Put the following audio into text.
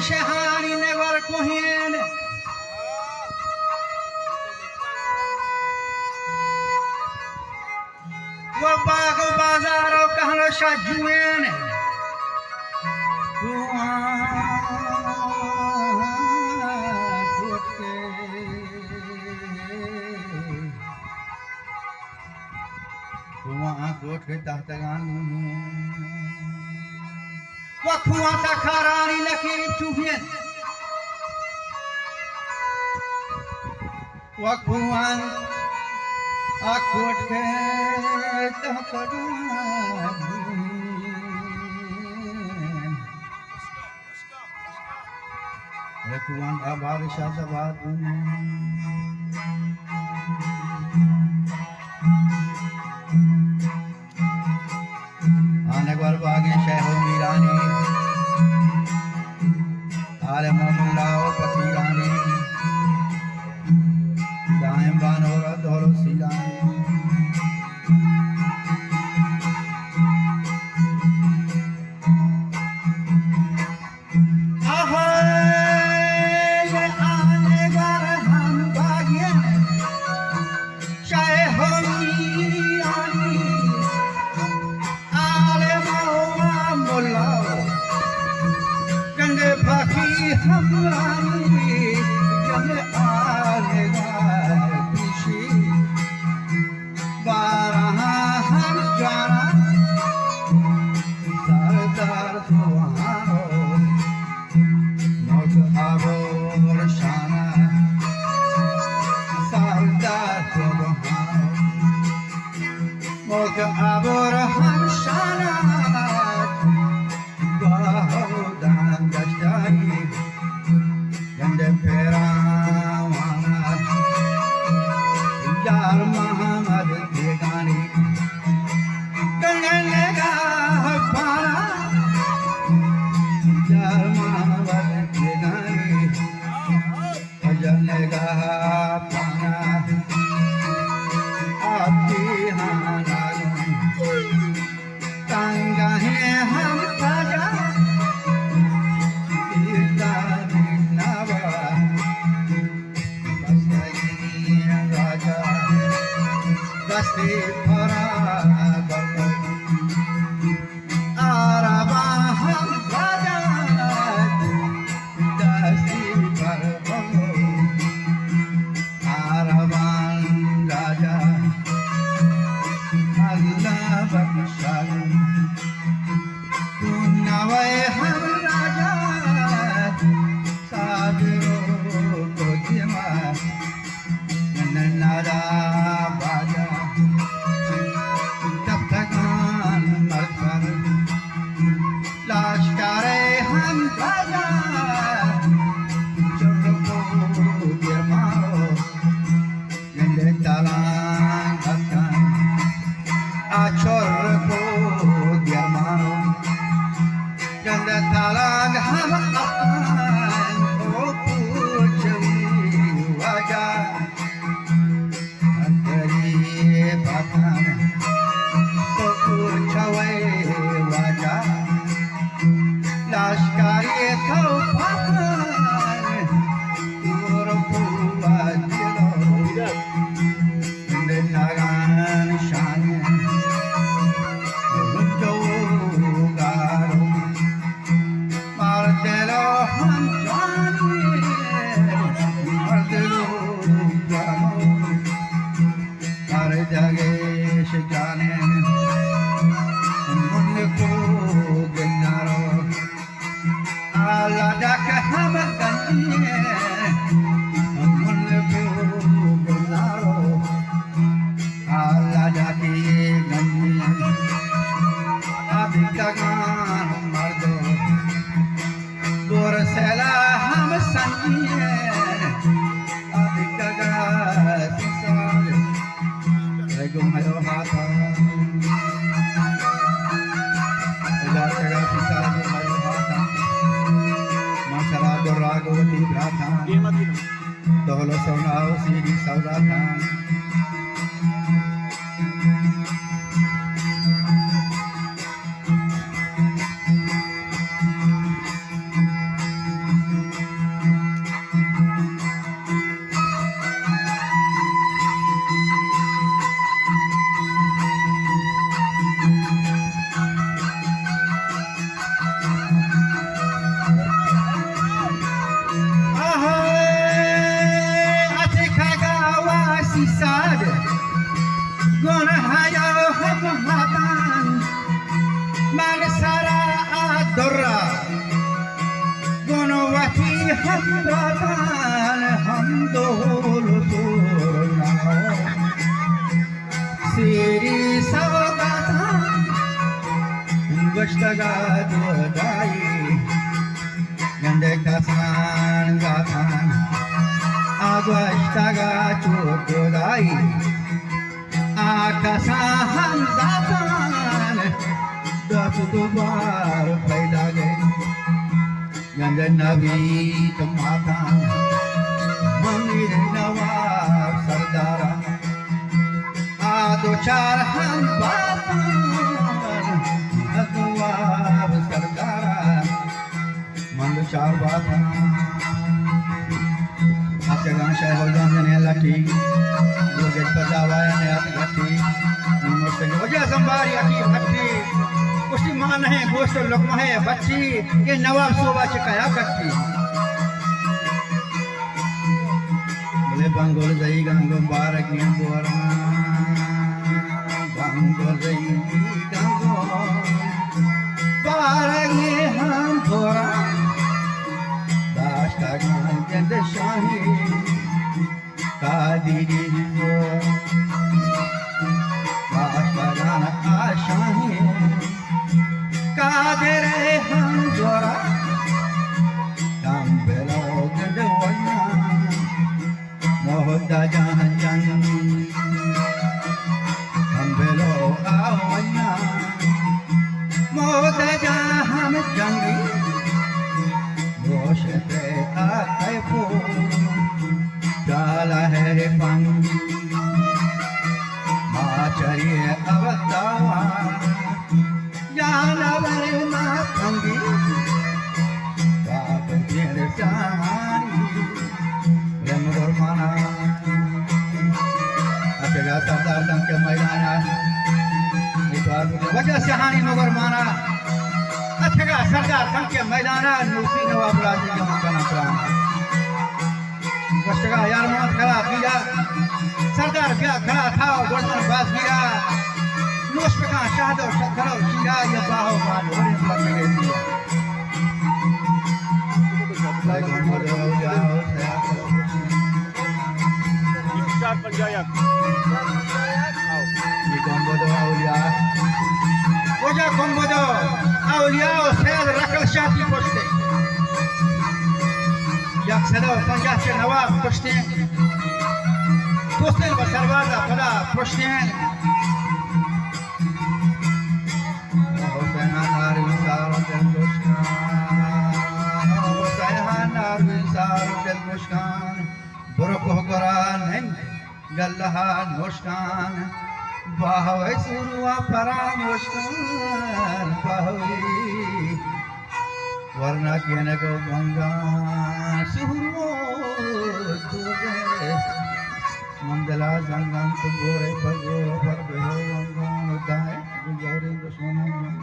شہانی نگور کوہین، و باغ و بازار و کہن و شجوین۔ کوہاں کوٹ کے، کوہاں کوٹ کے تحتگان، و کوہاں تا کارانی لکیر چوبین۔ و کوہاں آ کوٹ کے تحتگان، و کوہاں آ بادشاہ زباد۔ آنگور باگیں شیخ و میرانی، عالم و ملا و فقیرانی، دائم بانور و دور و سیرانی۔ آہائے آنگور ہم باگیں شیخ و میرانی، عالم و ملا، گنگ فقیر ہمرانی، گنگ آلگار پیشی، بارہاں ہم جانا، سردار سبحانو، ملک ابر شانا، سردار سبحانو، ملک ابر ہم شانا، باہودان دشتانی، گنڈ پیراوانا، یار محمد بیگانی، گنڈ نگاہ پانا، یار محمد بیگانی، اجل نگاہ پانا، آپ کی ہانا، تنگاہیں ہم تجا، پیرزال نوا، بستگیں راجا، دستی پرا بر، عرباں ہم تجا، دستی پر بر۔ عربان راجا اللہ بخشن، تو نوے ہم راجا صابر و کو دیما، من نادا باجا دفتگان مرد پر۔ لشکر ہم راجا چرکو گرمارو، گنڈ تالان اتکن آ چرکو گرمارو، گنڈ تالان ہم اتکن او پوچوی واجہ۔ اندری پتن تو پوچوے واجہ، لشکری تو پتن، تو رو پوچلو، نگان شان، رجو گارو۔ مردلو ہم جانی، مردلو جانو، ہر جگہ شجانے، من کو گنارو، آ لڈاک ہم گنجی، من کو گنارو۔ اللہ جاتی گنجی، ابھی تگان مردو، گور سیلا ہم سنگی، ابھی تگان سال۔ رگو میو ہاتھا، اجار تگا سال، رگو میو ہاتھا، ما سرا گو راگو تی براتھا۔ دولت سونا و سیری سوغاتاں۔ ماتان من سرا آ درا گون وتی ہمباتان، ہم دول سورنا سیری سوگاتان، گشتگا دودائی گندے کسان گاتان، آ گشتگا چو دودائی آ کساں ہم داتان، دات دوبار پیدا گئے گند نبی تو ماتان، منیر نواب سرداران، آ دو چار ہم باتان، نواب سرداران، من دو چار باتان۔ آ چگان شاہ ہو جان جنے لٹی، وہ گل پدا وایا نیات گٹی۔ نموشتے وجہ زمباری اکی پٹی، گوشتی ماں نہیں گوشت و لقمہ ہے بچی، یہ نواب صوبہ چکایا کٹی۔ بلے بنگول زئی گنگو بارگی بوران، بنگول زئی گنگو بارگی ہم بوران، داشتگان گند شاہی قادری بوران، داشتگان آ شاہی قادر ہم بوران، کم بلو گند ونان۔ مودا جان جنگ ہم بلو آونا، مودا جان ہم جنگ گوشتے آئے پو، چالا ہے پنگ ما چریے ابتاوا۔ جانور ما تنگی، باپ تیر سانی، رم گرمانا۔ اچھا سردار تنگ کے میدانا، وجہ سہانی مگر مانا۔ اچھا سردار تنگ کے میدانا، نوکی نواب راجی کے مکانا پرانا۔ گوشتگا یار محمد کھڑا بیا، سردار بیا کھڑا تھا، گوشتن باز بیا۔ نوش بکن شہد و شکر و شیرا، یا باہو بان ورے بلند گئے دیا۔ چار پنجاہ یک۔ یہ گنبد اولیاء۔ وجہ گنبد اولیاء و سید رکل شاہ تی پشتے۔ یک سد و پنجاہ چہ نواب پشتے۔ پشتے بہ سربازا پدا پشتے۔ حسین ناروی سار دل گوشکان، حسین ناروی سار دل گوشکان، برو کوہ گورا نند گلہا نوشکان، باہوئے سوروا پرا نوشکان، باہوئی ورنا کینگ و بنگان، سورو دوگے من دلا زنگان تو گورے پر گورو پر بہو بنگان، دائیں گزارے دشمنان۔